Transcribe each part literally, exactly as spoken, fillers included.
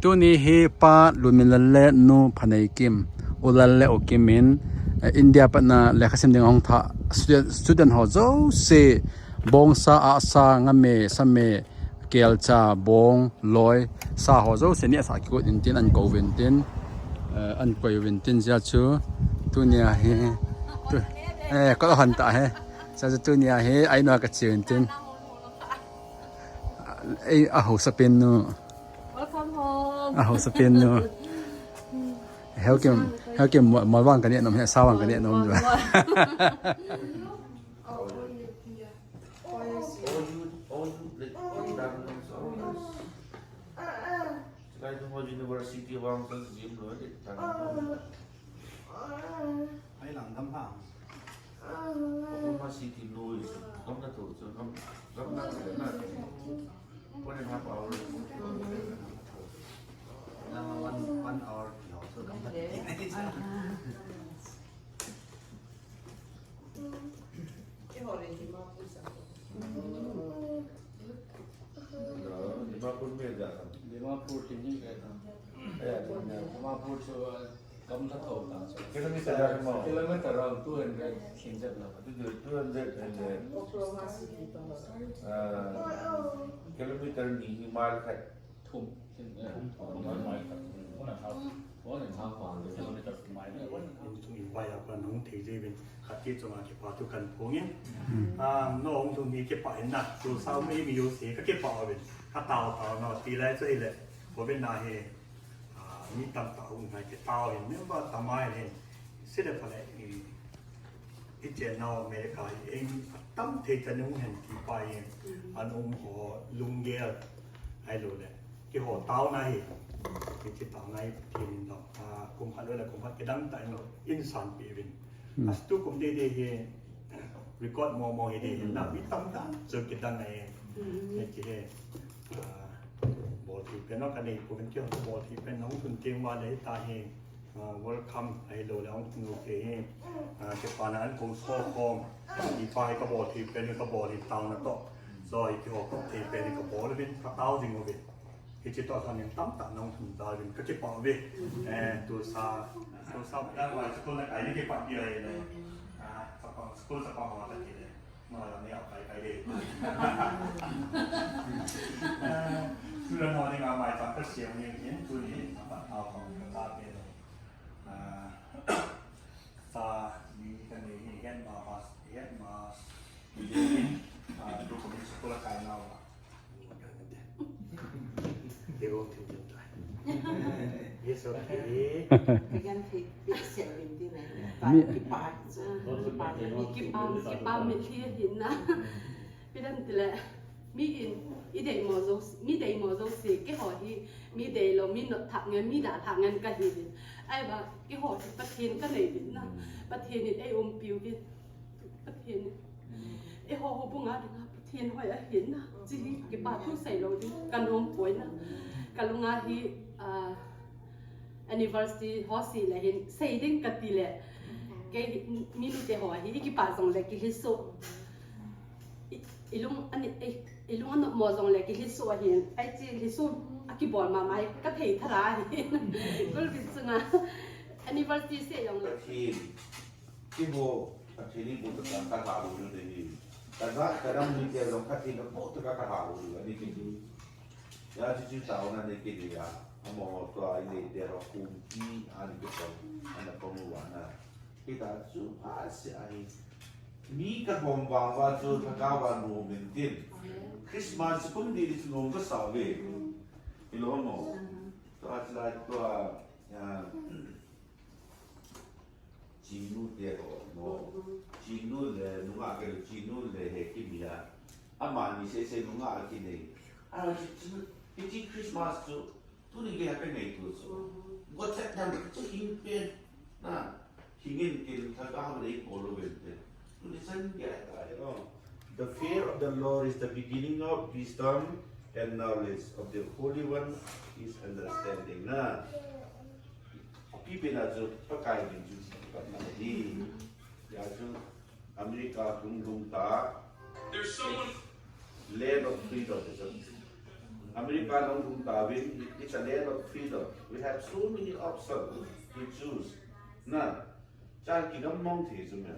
Tuni hi Pa Lunminlal le Nu Phaneikim, U Lal le U Kim in, eh, India patna lekha sim ding ahung thah student, student ho jouse, bongsa, ahsa, ngame, same, kelcha, bong, loi, sa ho jouse ni asa kikut intin an kou vintin, eh, an koi vintin jia chu tunia hi, tu, eh, kol han ta he. Jia chu tunia hi, ai no ka chi vintin. Ei, a hausa pen nu. Welcome home. A hausa pen nu. Heukim, heukim mo, mo vang kani nom, he sa vang kani nom. Mo, mo. All you, all you, like, all you documents are all us. Like the whole university vang kan gym lo, like, Ai lang gam ha. Oklahoma City noise. Gam na to, so gam, gam na to, na to. One and a half hours. Lang one, one hour ki ho, so gam na to. Dimapur में जाता हूँ। Dimapur तीन दिन गया था। या, तीन दिन। Dimapur से वो कम था, तो होता है। Kilometer जाके मार। Kilometer around two hundred, तीन सौ ना। Two hundred, two hundred. Oklahoma City तो। Ah, kilometer ni, ni mile khat. Thum, tin, eh, thum, one mile khat. One and a half, one and a half mile, kilometer mile. Hung lhung in pai a pa nung thei jeh uvin khat ti chunga kipa thu kan phong in. Hmm. Ah, nahung lhung hi kipah in na, tu sao mi mi yo se ka kipah uvin. Ka tao tao na ti lai chu ile. Covid na hi, ah, mi tamtah hung ngai kitao in, member tam a in. Sile pale, i, i chennau America hi, ei, tam thei chan hung hen ti pa hi, mm, an um ho lunggel, ahilou le, keiho taona hi, hiche taona hi Pathen in lou, a, kum khat lou le kum khat kidang tah in lou, in sanpeh uvin. Mm. A tukum ding ding hi, record mo mo hi ding hin, na, mi tam dan chu kidang ahi. Mm. Hiche hi, a, bol thei pen, no, kanei pouvin keiho bol thei pen, nahung tun teng uva le, hita hi, Ah, welcome, ahilou le, hung tung thei hi. Ah, kipana an kong so khom. Ipa hi kabol thei pen, kabol hi taona toh. So, ipi ho kop thei pen, kabol uvin, katao jing uvin. Hiche toh, so, nin tamtah nahung thum jal uvin, kakipah uve. Eh, tusa, tusa, ya, wa, school na kai ni kipah pi ai le. Ah, chapang, school chapang ho ta ki le. Noi la nei a kai kai de. Eh, student ho dinga maicham kasiam ni hin, tuni, apat nau khom kata pe lo. Ah, sa ni kanei hi head ma, head ma, ah, tu ko ni school a kai nau. Yes, okay. Kagan thei, thei sia uvin ti nai. Mi- Kipa, kipa, kipa, kipa mitlhi ahi na. Pidan tile, mi in, i deimo jouse, mi deimo jouse, keiho hi, mi deilou, mi notthah ngen, mi dalhah ngen kahi uvin. Ahivang, keiho hi Pathen kanei uvin na. Pathen in eiumpi uvin. Pathen in. Eiho houbung a dinga Pathen hoi ahi na. Hiche hi kipa thu seilou ding kanom poi na. Kalunga hi, ah, anniversary ho sile hin sei ding kati le. Kei hi, mi nute ho hi, i kipa jongle kilhesoh. I, i lung ani, i, i lung anom mo jongle kilhesoh ahin. Hiche lhesoh a kibol mama hi kathei thala ahi. Golvin chunga anniversary sei jongle. Pathen. Keiho, Pathen in boh tah a kalha lou u ahi. Ka jat, ka dam mite jong Pathen in boh tah a kalha lou u ahi kiti. Hijeh chun taona nei kit ding a, amaho toh a inei te ho kumpi a ni kipon, ana pang uva na. Hitia chu phatseh ahi. Mi kalhom vang uva chu lhagao a nom in tin. Christmas kum ni ni chu nom kasa uve. Hilou mo. Tua chu lai tua, ah, Chingnu te ho, no. Chingnu le nungah kei, Chingnu le Hekim a. Amani sese nungah kinei. A, hiche, hiche Christmas chu, tuni geiya kangaito chu. Gotchet dan chu hing pen. Na, hing in kin lhagao le bol uvin te. Tuni chan geiya ta, you know. The fear of the Lord is the beginning of wisdom, and knowledge of the Holy One is understanding. Na. Apipen a chu Pakai min chu kipat na ahi. Hijeh chun America hung lhung ta. Land of freedom, isn't it? America hung lhung tauvin, it, it The land of freedom. We have so many options to choose. Na, chan kigam mong thei chu me.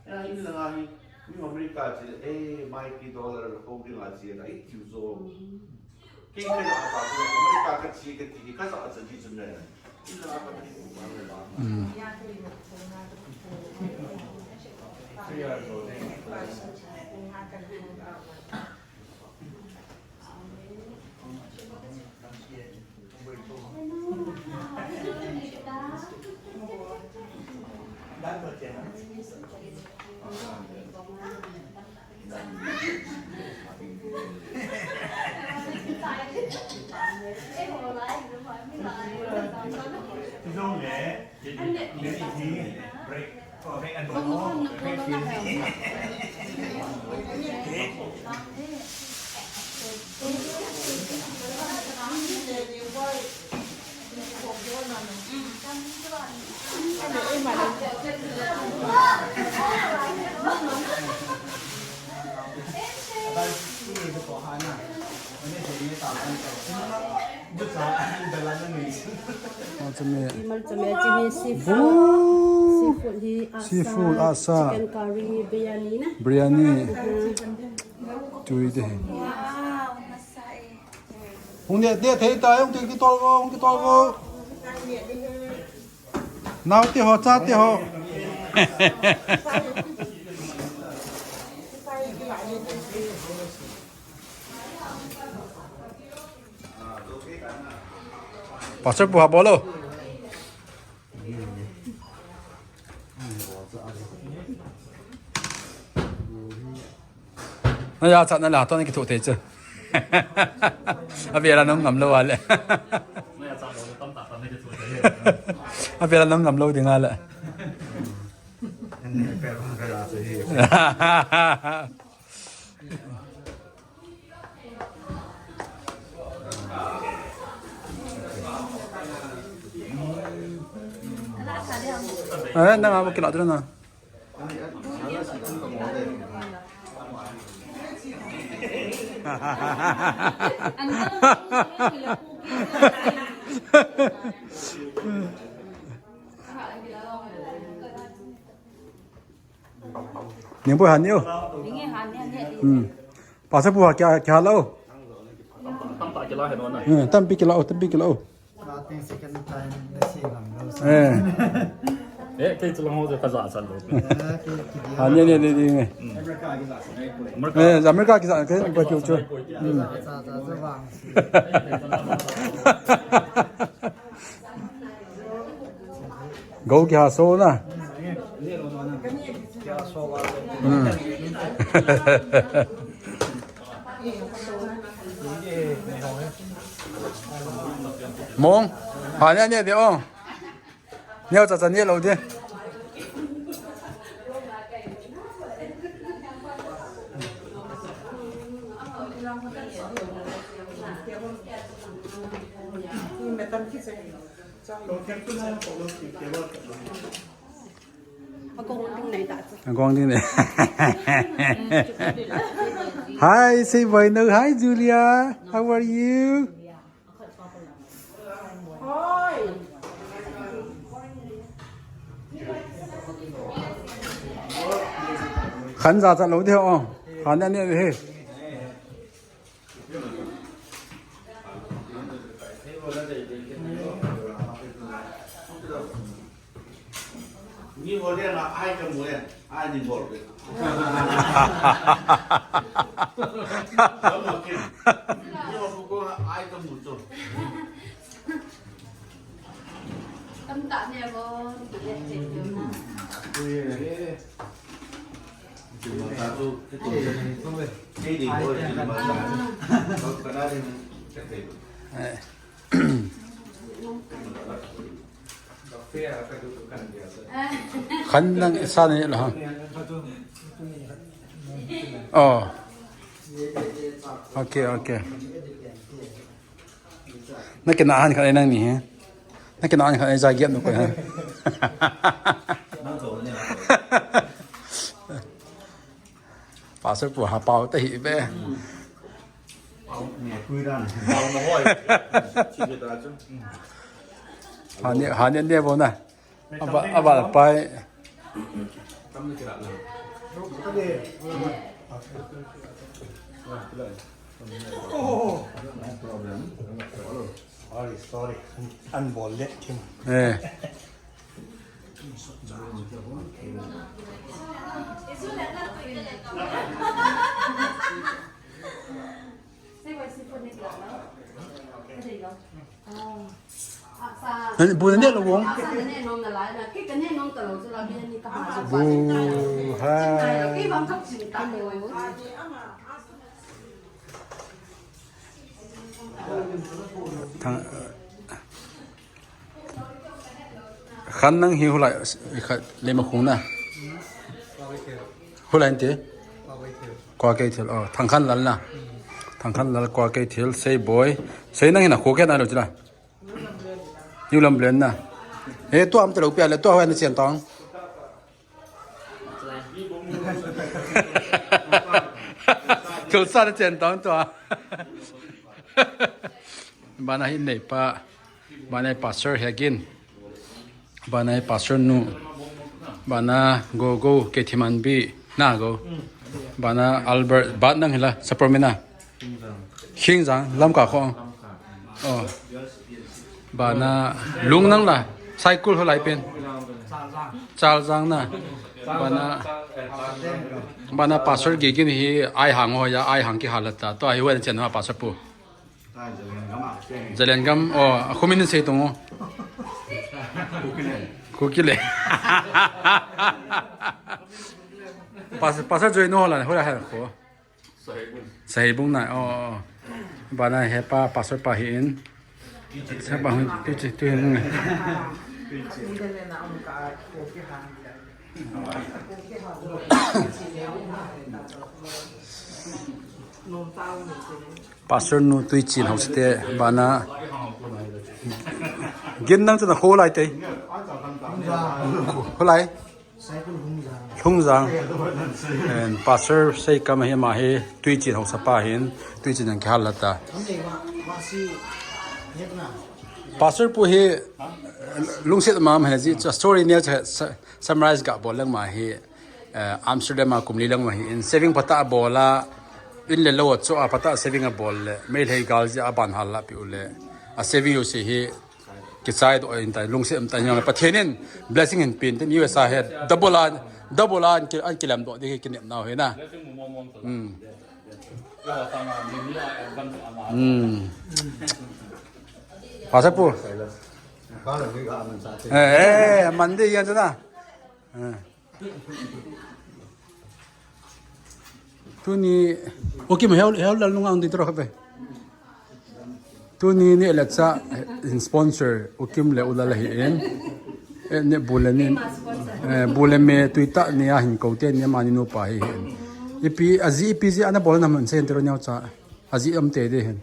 Ya, in langa hi, mi America chi, eh, mighty dollar ho ding a chi, ai tiu zo. Kei ka ja ta chu, America ka chi ka ti, ka ja cha di chu me. In langa ka ti ko ma me ba. Malchame chini seafood. Seafood hi asa, seafood asa, chicken curry, biryani na. Biryani. Tui de. Hung de, de thei ta, hung de kitol vo, hung kitol vo. Nau te ho, cha te ho. Pastor pu ha bolo. Na ya chat na la to na kithu thei chu. A vela nong ngam lou a le. A vela nong ngam lou ding a le. Eh, nang amo kila tu na. Ning boi han ni o. Ning e han ni, han ni. Hmm. Pastor pu ha kya, kya la o? Tampi kila he no na. Hmm, tampi kila o, tampi kila o. Starting second time, na si ngam lou sa. Eh. Eh, kei chu lang ho chu ka ja chan lou. Eh, kei, kei dia. Han ni, ni, ni, ni. America kisa sa nai poi. Eh, America kisa, kei, kei, kei, kei. Hmm. Sa, sa, sa, vang si. Gou kiha so na. Hmm. Mong. Ha, ne, ne, de, oh. Neo cha cha ne lou de. Agong ding nei. Hi, say bye now. Hi, Julia. How are you? Khan ja cha lou de o. Khan ani de he. Ni bol dia na ai ka mo ya. Ai ni bol dia. Kamu kin. Ni bol ko ai ka mo to. Tam ta ne ko. Ni bol ta tu ke tu. Ni bol ta. Ko kana ni ke tu. Eh. Khan nang sa ni la ha. Oh. Okay, okay. Na kina han khan nang ni he. Na kina han khan ja giat nu ko ha. Pastor pu ha pau ta hi be. Hani hani ne bona. Aba aba pai. Sorry, sorry. An bol le thim. Eh. Nan bu ne lo wong. Bu ha. Thang, khan nang hi hulai, kha, le ma khung na. Hulai inte. Kwa kei thil. Oh, thang khan lal na. Thang khan lal kwa kei thil, sei boy. Sei nang hi na khu ke na lo chila. Yu lam blen na. He, tua am te lo pia le, tua hoi na chen tong. Tulsa na chen tong tua. Bana hi nei pa. Bana pastor hi agin. Bana pastor nu. Bana go go ke thiman bi. Na go. Bana Albert. Bat nang hila. Sapromina. Khingjang, Lamka kho. Oh. Bana lung nang la, cycle ho lai pen. Chaljang na. Bana, bana pastor gi kin hi ai hang ho ya, ai hang ki halata. To ai wen chen ma pastor pu. Zalen gam, oh, a khumin sei tung. Kukile. Pastor, pastor join ho la, ho la ha kho. Sahibung na, oh, oh. Bana hepa, pastor pa hi in. Sa pa hun, tu chi, tu hin. Pastor nu tui chin hau site, bana. Gin nang chana kho lai te. Kho lai. Lhungjang. And pastor sei kam hi ma hi tui chin hausa pa hin, tui chin ang kihal lata. Pastor pu hi lungset ma ma ji, story ne cha summarize ga bol lang ma hi, eh, Amsterdam a kum li lang ma hi in saving pata bola, in le lo chu a pata saving a bol le, mei lhei gal ji a ban hal la pi u le, a saving u si hi, kichai to in tai, lungset um tai, Pathen in blessing hin pin tin U S A he, double an, double an ki, an kilam do di kinep nau he na. Hmm. Hmm. Pastor pu. Eh, eh, Monday yan na. Eh. Tuni, okay, ma hel, hel lal nung ang dito ka pe. Tuni ni lecture in sponsor, U Kim le U Lal hi in. Eh, ne bu le ni, eh, bu le me tui ta ni a hin ko te ni mani nu pa hi hin. Ipi, aji ipi ji ana bol na man se tero nyau cha. Aji am te de hin.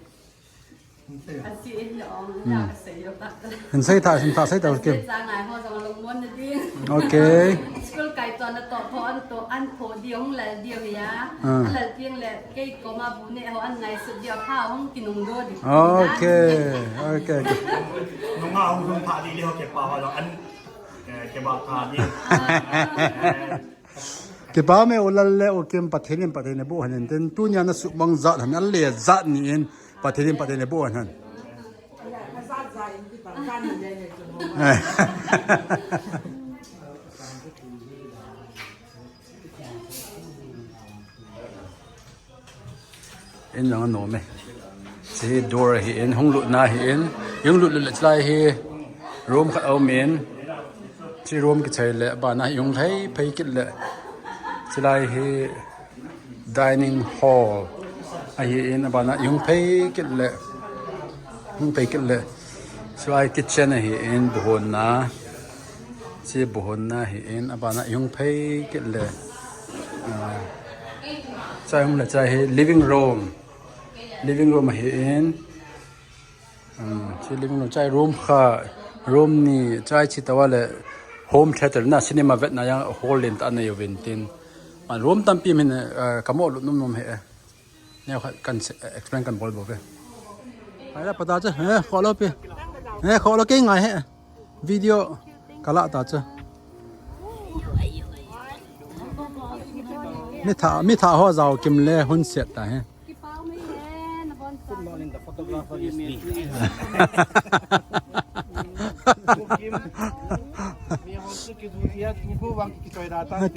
Aji in le ong, hmm, ya ka sei yo ta. Hin sei ta, hin ta sei ta, U Kim. Sa ngai ho jong lungmon na ding. Okay. School kai to na to pho an to an pho di ong lal di ong ya. Ah. Lal tiang le Kei koma bu ne ho an ngai sut dia pha hung kinung do di. Okay, okay, okay. Nunga hung hung pha di le ho ke pa ho an, eh, ke ba pha di. Ke ba me U Lal le U Kim Pathen in Pathen in bu han in tin tunia na su bang jat han le jat ni in Pathen in Pathen in bu han. In lang a nom e. Chi door hi in, hung lutna hi in, hung lut lut le chilai hi room khat aum in, chi room kichai le, bana hi hung lhei phei kit le, chilai hi dining hall ahi in, bana hung phei kit le, hung phei kit le, chilai kitchen ahi in, buhonna. Chi buhonna hi in, abana ihung phei kit le. Ah, chai hung le chai hi living room. Living room hi in. Um, chi living room chai room kha, room ni chai chi tawa le home theater na cinema vet na yang hall len ta na yo vin tin. Man room tampi min, ah, kamo lu num num he. Neo khat kan se-, explain kan bol bol ve. Ai la pata chu, eh, kholo pi. Eh, kholo ke ngai he. Video kala ta chu. Mi tha, mi tha ho jao kim le hun set ta he.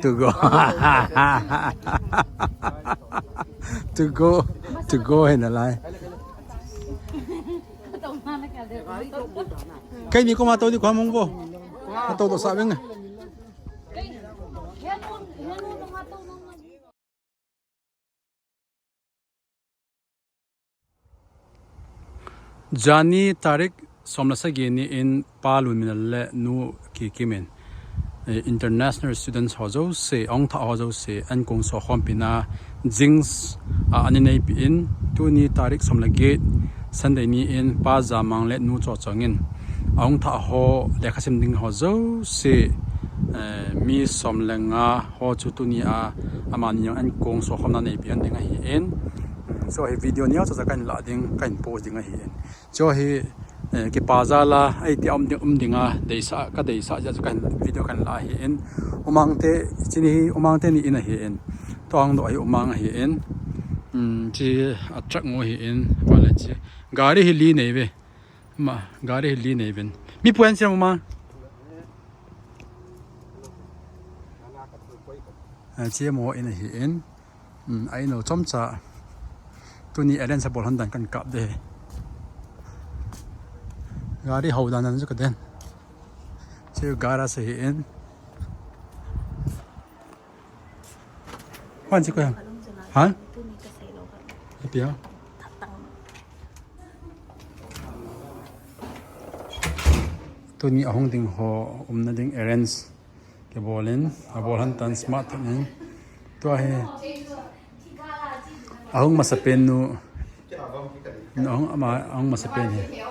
To go. To go. To go he nalai. Keini koma tou di koma mong vo. Tou to sa veng. Jani tarik som le sagi ni in Pa Lunminal le Nu Kikim in, eh, international students ho jouse, ahung thah ho jouse, ankong sokhompi na jing a, ah, ani neipi in, tuni tarik som le get, Sunday ni in Pa Jamang le Nu Chochong in, ahung thah ho, lekha sim ding ho jouse, eh, mi som le nga ho chu tuni a, amani jong ankong sokhomna neipi an ding ahi in. So hi video neo cha cha kahin la ding, kahin post ding ahi in. Chu hi, eh, kipa jal a, eiti a um ding, um ding a, deisah, ka deisah jeh a chu kahin video kahin la ahi in. Umang te, chini hi Umang te ni in ahi in. Tua hung doh hi Umang ahi in. Um, chi a truck ngo ahi in, vale chi. Gari hi li nei ve. Ma, gari hi li nei ven. Mi puan siam Umang. Ah, chi mo in ahi in. Um, ai no chomcha. Tuni arrange a bol hon dan kan kap de. Gari ho dan dan chu ka den. Chu gara sa hi in. Hwan chi ko ya. Ha? Happy ha? Tuni ahung ding ho umna ding arrange. Kibol in, abol hon tan smart tah in. Tua hi. Ahung masapen nu. Nu ahung ama, ahung masapen hi.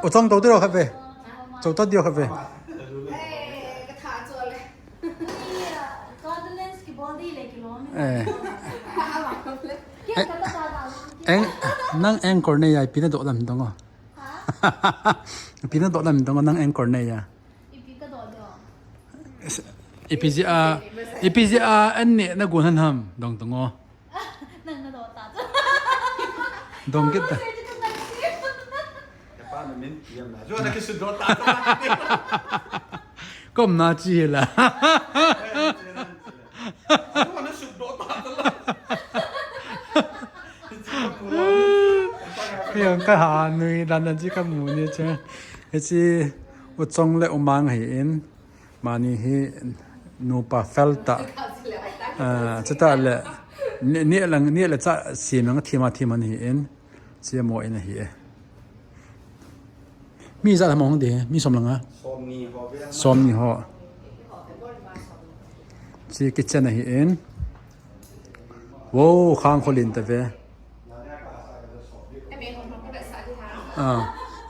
U Chong to diro khat ve. Chou to diro khat ve. Eh. Eh, eng, nang anchor nei ya, ipi na doh lam dong o. Ipi na doh lam dong o, nang anchor nei ya. Ipi ka doh doh. Ipi jeh a, ipi jeh a an neh na gon han ham, dong tong o. Nang na doh ta. Dong kit ta. Napa na min piam na. Jo na kisu doh ta. Kom na chi la. Jo na su doh ta. Yang ka ha nui dan dan chi ka mu ni che. Hichi U Chong le U Mang hi in. Mani hi nupa fel tah. Ah, chutah le, ni, ni lang, ni le cha sim lang thima thima hi in. Chi mo in ahi e. Mi ijat ham hung ding, mi som le nga. Som ni ho. Chi kitchen ahi in. Wow, khang kho lin ta ve. Ah,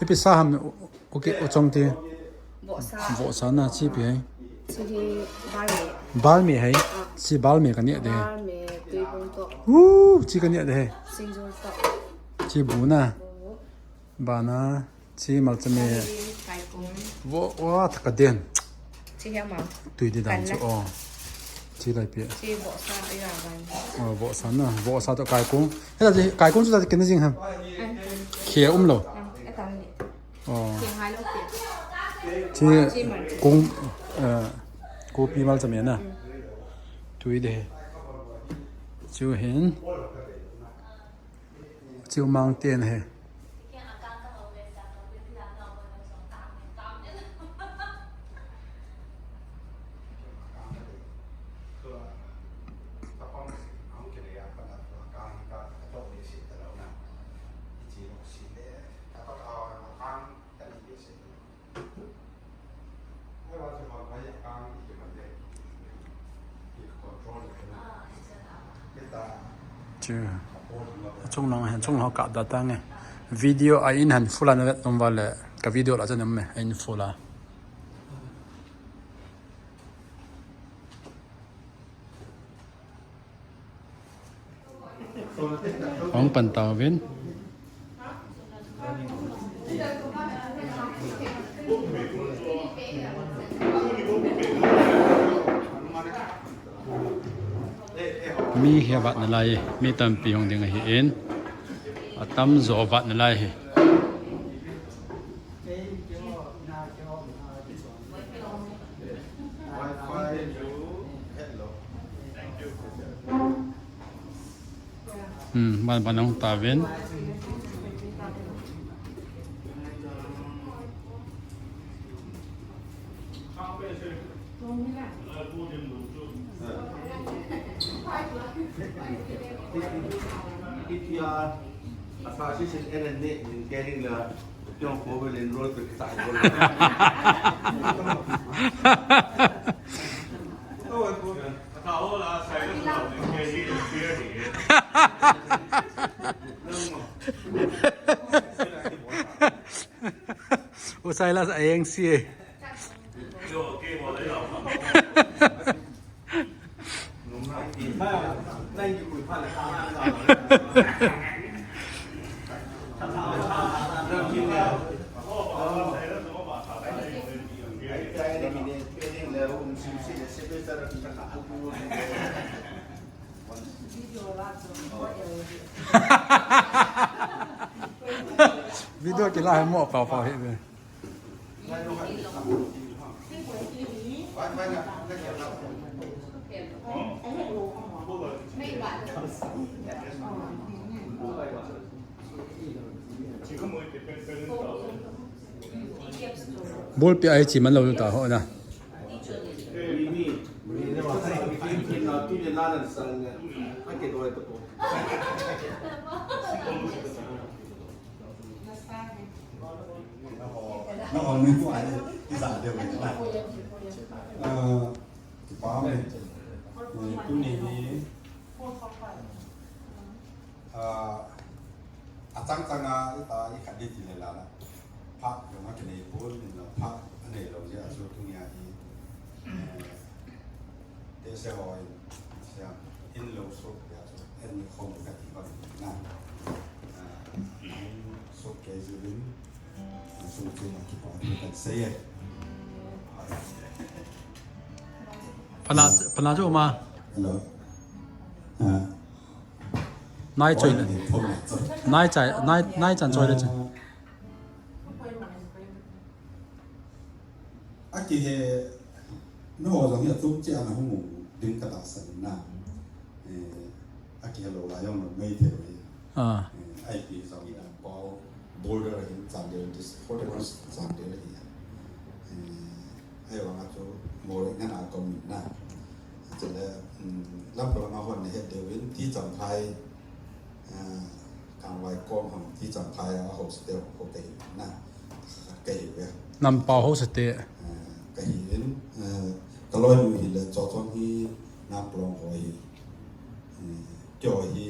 ipi sa ham. Okay, U Chong ti. Vohsa. Vohsa na chi ipi hai. Chi hi balme. Balme hai. Ah. Chi balme ka neh de. Balme, tuibung toh. Uh, chi ka neh de hai. Singjung toh. Chi bu na. Bu. Ba na, chi malcha me. Chi kaikung. Vo, wa, tha ka den. Chi hi ama. Tui di dan chu, oh. Chi lai pi. Chi vohsa, ya ban. Oh, vohsa na. Vohsa toh kaikung. Hela chi kaikung chu ta kina jing ham. Khia um lo. Ah, e tam ni. Oh. Chi kung, eh, kopi malcha me na. Tui de. Chu hin. Chiu mang ten he. Chu. Achung lang hen, chung ho ka da ta nge. Video a in han full a na vet nom va le. Ka video la cha nam me, a in full a. Hong pan tau vin. Mi hi avat nalai, mi tampi hung ding ahin, atamjo avat nalai hi. Hmm, ban ban hung tauvin. P T R, association N N A, in caring la, yung forward enroll ko kita ko. U Silas a eng si e. Video kila mo pa pa hi. Ball pi ai chi man lo ta ho na. Na on ni pu ai ti sa de na. Kipa me. Tuni hi, ah, achang chang a, ita i khat di ti le la la. Pha, jong a kinei pon, min la pha, anei lo je, asu tunia hi. Eh, te se hoi, sia, in lo so, ya so, en ni khom ka ti ba na. Ah, in so ke ji lin. Pala, pala chu ma. Hello. Ah. Nai choi le. Nai chai, nai, nai chan choi le chu. Ah. Aki he, no jong hi atum chi ana hung ding ka ta san na. Eh, aki he lo la jong lo mei the lo hi. Ah. Eh, ai pi jong hi dan pau border hin Chandel dis, forty one Chandel hi. Eh, ai wang a chu mo le ngan a kom na. Chule, mm, lam ko ma hon ne he de win ti cham phai. Ah, Kangvai kom ham ti cham phai a hostel ko kei na. Kei ve. Nampao hostel. Ah, kei in, ah, ka loinu hi le cho chong hi Namklong ho hi. Eh, kyo hi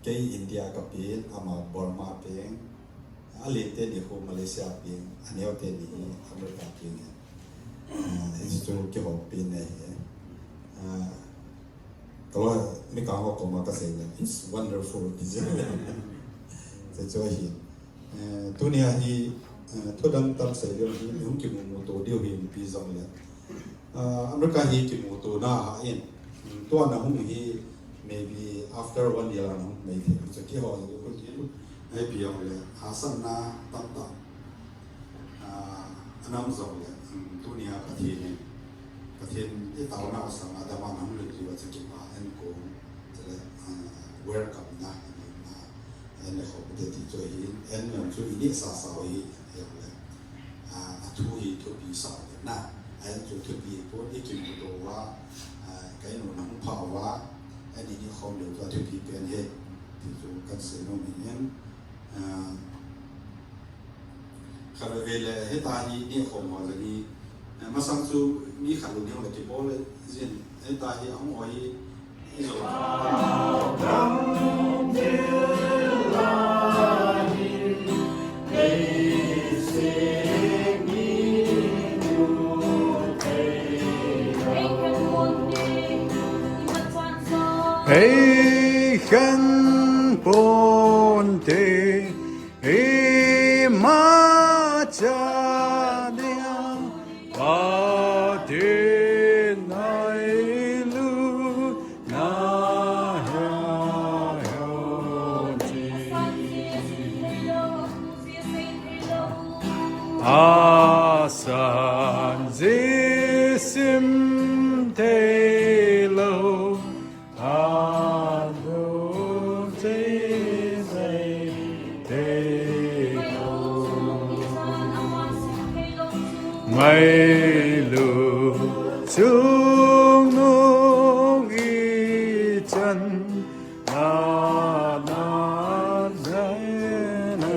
kei India ka pen, ama Burma pen. A lente ni khu Malaysia pen, a neo te ni hi America pen. Ah, hichu kihoupi nei hi. Ah, kalo mi ka ho koma ka sei le, it's wonderful, ti je. Te chu hi. Eh, tunia hi, eh, thudang tam sei le hi, hung kimu mu to diu hi, pi jong le. Ah, America hi kimu to na ha in. Tua na hung hi, maybe after one year na hung mai the, chu kihou hi, khu hi. Ai pi jong le, hasan na tam tam. Ah, anam jong le, um, tunia Pathen in, Pathen i taona u sang a dama nam le liu a chaki ma en ko, chule, ah, welcome na, na, en le kho te ti chu hi, en jong chu i ni sa sa hi, jong le. Ah, a thu hi thupi sa le na, en chu thupi po i kim do wa, ah, kai no nang pha wa, en i ni khom le chu a thupi pen he, ti chu kan sei nom in, ah, Khat veve le, heta hi neh khom ho le ni, eh, masang chu mi khat lo neo le kibol le jin, heta hi ahung oi, i zo. Hei khen pon te, hei ma Cha ding Pathen ngailut na hia hia chi. Asan jeh sim thei lou. Anu jeh sim thei lou. Ngailut chungnung ichan nana nana.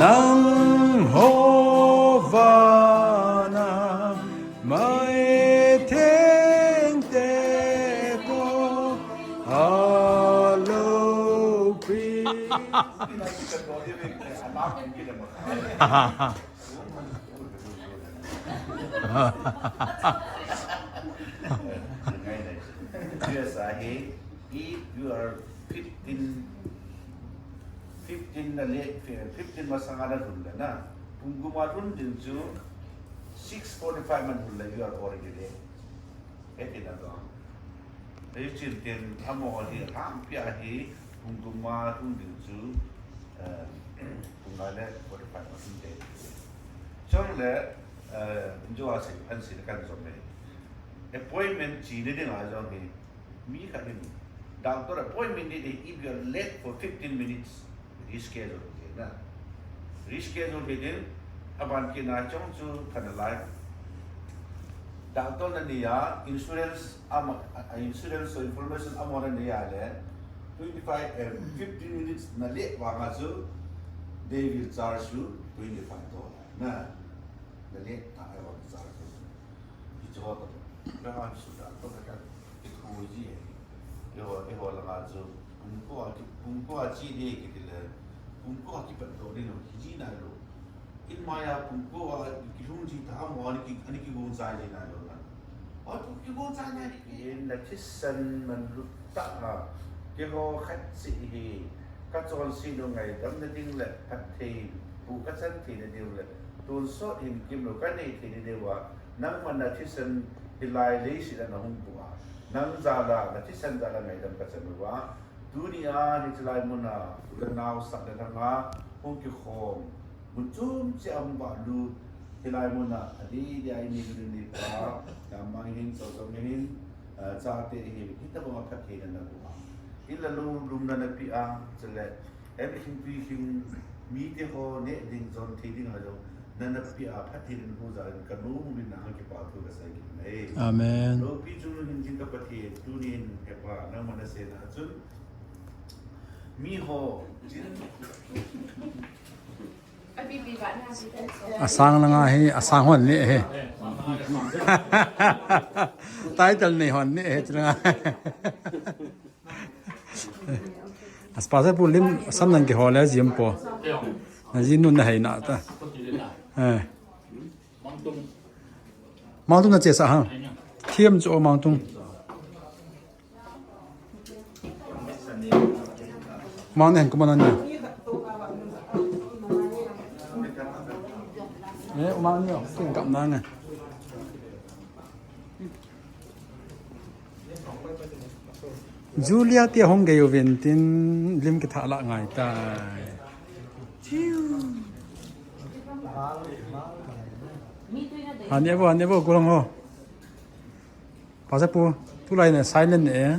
Nangho vana mai thengte toh aloupi. Yes, I, if you are fifteen, fifteen na le, fifteen masanga na lhun le na, pung gup a lhun ding chu six forty-five man lhun le, you are already late. Eti na dong. Ei chin tin amaho hi, hangpi a hi, pung gup a lhun ding chu, eh, pung nga le forty-five man lhun ding. Chong le, eh, jo a si, an si kan jo me. Appointment chi ni ding a jong hi, mi khat in doctor appointment ni ding, if you are late for fifteen minutes, reschedule ding na. Reschedule ding, aban kit na chong chu khan a lai. Doctor na ni a, insurance ama, a, insurance so information ama na ni a le, twenty-five, eh, fifteen minutes na late vang a chu, they will charge you twenty-five dollar. Na, na late ta ai vang charge you. Hi cho ta. Ka han su da to ka ki thu ji e. Eiho, eiho langa chu pung ko a ki, pung ko a chi de kiti le. Pung ko a kipat doh ding lou, hi ji nai lou. In maya pung ko a kilhung ji ta mo ani ki, ani kigong chai ji nai lou na. Oi, pu kigong chai nai ki. In na thisan man lut ta ha. Keiho khat seh hi. Ka chonset u ngaidam na ding le phatthei pu ka chan thei na ding le. Tonsot hin kimlou ka nei thei na ding uva. Nangman na thisan hilai leiset a na hung pu a. Nang jal a, na thisan jal a ngaidam ka chan uva. Tuni a hiche lai mun a, u le nao sah le lhang a, hung kikhom. Mun chom cheh a hung vahlut. Hilai mun a, adeh deh a i nei u nei pa, Yamang hin, Chotjong hin, ah, chate hin, hitabang a phatthei na na pu a. In le lou lumna na pe a, chule, Em, lhingpi lhing mite ho neh ding jon thei ding a jong, nana pe a phatthei in hu jal in ka nom uvin nang kipa thu ka sei kit e. Amen. Loupi chungnung hin jing ka Pathen, tunin hepa, nangma na sena chun, mi ho, asang langa hi, asang hon neh hi. Title nei hon neh hi, chulanga. As pastor pu lim sam nan kihol le jim po. Na ji nun na hei na ta. Eh. Mangtum na chesa ha. Thiam chu Mangtum. Mang ne hen kuma na ni. Eh, mang ni o, kin kam na nge. Julia tia hung gei uvin tin lim kitha lah ngai tai. Hani vo, hani vo, kulong ho. Pastor pu, tulai na silent e.